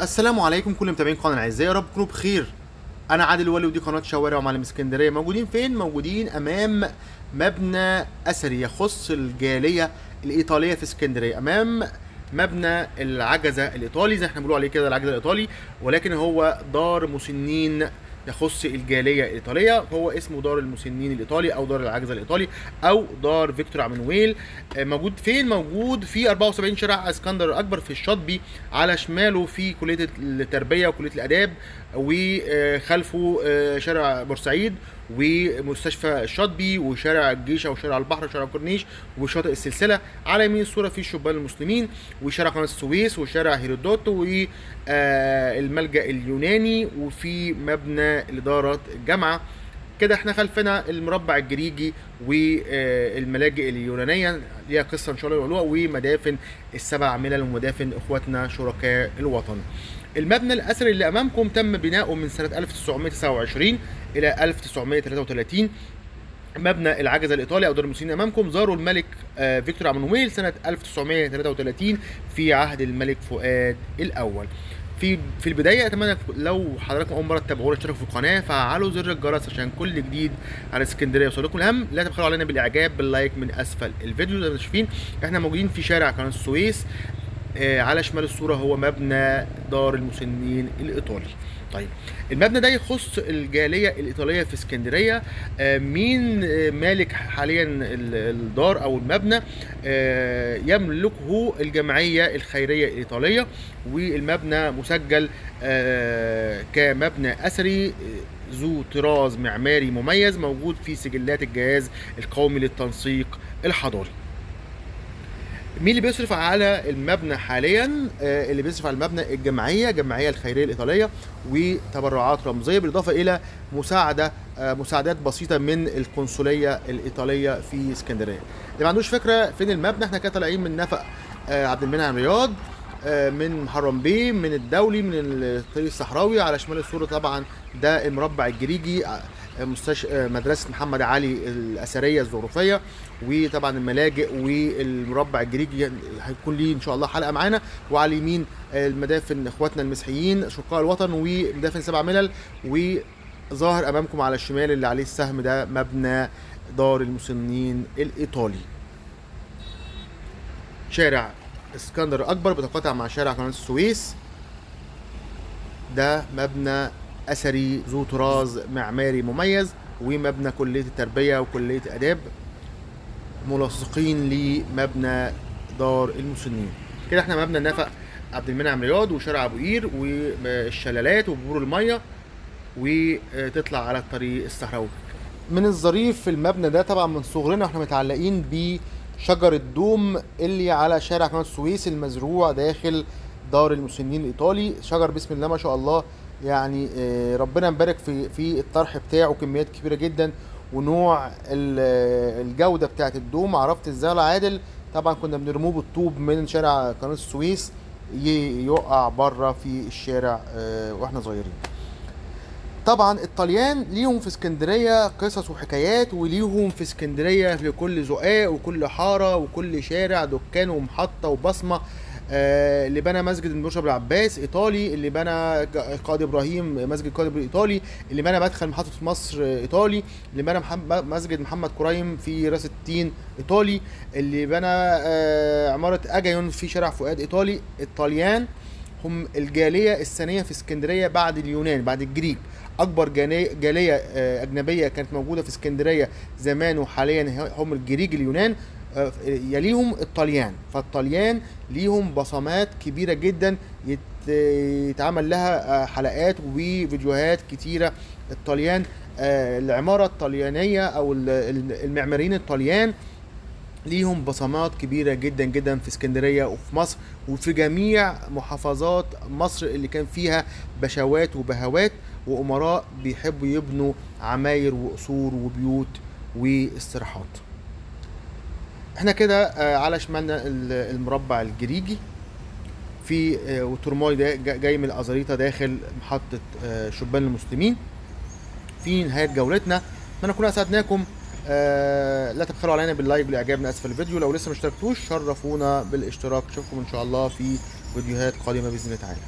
السلام عليكم كل متابعين قناة الاعزاء، يا رب تكونوا بخير. انا عادل ولي ودي قناة شوارع ومعالم اسكندرية. موجودين فين؟ موجودين امام مبنى اثري يخص الجالية الايطالية في اسكندرية، امام مبنى العجزة الايطالي زي احنا بنقول عليه كده، العجزة الايطالي، ولكن هو دار مسنين يخص الجالية الايطالية. هو اسمه دار المسنين الايطالي او دار العجزة الايطالي او دار فيكتور عمانويل. موجود فين؟ موجود في 74 شارع اسكندر الاكبر في الشاطبي، على شماله في كليه التربية وكلية الاداب، وخلفه شارع بورسعيد ومستشفى الشاطبي وشارع الجيش او شارع البحر وشارع الكورنيش وشاطئ السلسلة. على يمين الصورة في شبان المسلمين وشارع قناة السويس وشارع هيرودوت والملجأ اليوناني وفي مبنى الادارة الجامعة. كده احنا خلفنا المربع الجريجي والملاجئ اليونانية، ليها قصة ان شاء الله يقولوها، ومدافن السبع ملل ومدافن اخواتنا شركاء الوطن. المبنى الاثري اللي امامكم تم بناؤه من سنة 1929 الى 1933. مبنى العجزة الايطالي او دار المسنين امامكم زاروا الملك فيكتور عمانويل سنة 1933 في عهد الملك فؤاد الاول. في البداية اتمنى لو حضراتكم اول مرة تتابعونا اشتركوا في القناة، فعلوا زر الجرس عشان كل جديد على اسكندرية يوصلكم. الاهم لا تبخلوا علينا بالاعجاب بال like من اسفل الفيديو. زي ما انتم شايفين احنا موجودين في شارع قناة السويس، على شمال الصورة هو مبنى دار المسنين الايطالي. طيب المبنى ده يخص الجالية الايطالية في اسكندرية. مين مالك حاليا الدار او المبنى؟ يملكه الجمعية الخيرية الايطالية، والمبنى مسجل كمبنى اثري ذو طراز معماري مميز، موجود في سجلات الجهاز القومي للتنسيق الحضاري. مين اللي بيصرف على المبنى حاليا؟ اللي بيصرف على المبنى الجمعية الخيرية الايطالية، وتبرعات رمزية، بالاضافة الى مساعدات بسيطة من القنصليه الايطالية في اسكندرية. اللي ما عندوش فكرة فين المبنى، احنا كده طالعين من نفق عبد المنعم رياض، من محرم بيه، من الدولي، من الطريق الصحراوي. على شمال الصورة طبعا ده المربع الجريجي، مدرسه محمد علي الاثرية الزخرفيه، وطبعا الملاجئ والمربع الجريجي هيكون ليه ان شاء الله حلقة معانا. وعلى اليمين المدافن اخواتنا المسيحيين شقاء الوطن ومدافن سبع ملل. وظاهر امامكم على الشمال اللي عليه السهم ده مبنى دار المسنين الايطالي. شارع اسكندر الاكبر بيتقاطع مع شارع قناة السويس. ده مبنى اثري ذو طراز معماري مميز، ومبنى كليه التربية وكلية الاداب ملاصقين لمبنى دار المسنين. كده احنا مبنى نفق عبد المنعم رياض وشارع ابو قير والشلالات وبور المية، وتطلع على الطريق الصحراوي. من الظريف في المبنى ده طبعا من صغرنا احنا متعلقين بشجر الدوم اللي على شارع قناة السويس المزروع داخل دار المسنين الايطالي. شجر بسم الله ما شاء الله، ربنا مبارك في الطرح بتاعه، كميات كبيرة جدا، ونوع الجودة بتاعت الدوم. عرفت ازاي يا عادل؟ طبعا كنا بنرموه بالطوب من شارع قناة السويس يقع بره في الشارع واحنا صغيرين. طبعا الطليان ليهم في اسكندرية قصص وحكايات، وليهم في اسكندرية في كل زقاق وكل حارة وكل شارع دكان ومحطة وبصمة. اللي بنى مسجد المرشد العباس ايطالي، اللي بنى قاضي ابراهيم مسجد قاضي ابراهيم ايطالي، اللي بنى مدخل محطة مصر ايطالي، اللي بنى مسجد محمد كريم في راس التين ايطالي، اللي بنى عمارة اجايون في شارع فؤاد ايطالي. الطليان هم الجالية الثانية في اسكندرية بعد اليونان، بعد الجريك. اكبر جالية اجنبية كانت موجودة في اسكندرية زمان وحاليا هم الجريج اليونان، يليهم الطليان. فالطليان ليهم بصمات كبيرة جدا يتعمل لها حلقات وفيديوهات كتيرة. الطليان، العمارة الطليانية او المعماريين الطليان ليهم بصمات كبيرة جدا جدا في اسكندرية وفي مصر وفي جميع محافظات مصر اللي كان فيها بشوات وبهوات وأمراء بيحبوا يبنوا عماير وقصور وبيوت واستراحات. احنا كده على شمالنا المربع الجريجي في وترماي ده جاي من الأزاريطة داخل محطة شبان المسلمين. في نهاية جولتنا اتمنى نكون اسعدناكم. لا تبخلوا علينا بال like والاعجاب من اسفل الفيديو. لو لسه ما اشتركتوش شرفونا بالاشتراك. اشوفكم ان شاء الله في فيديوهات قادمة باذن الله تعالى.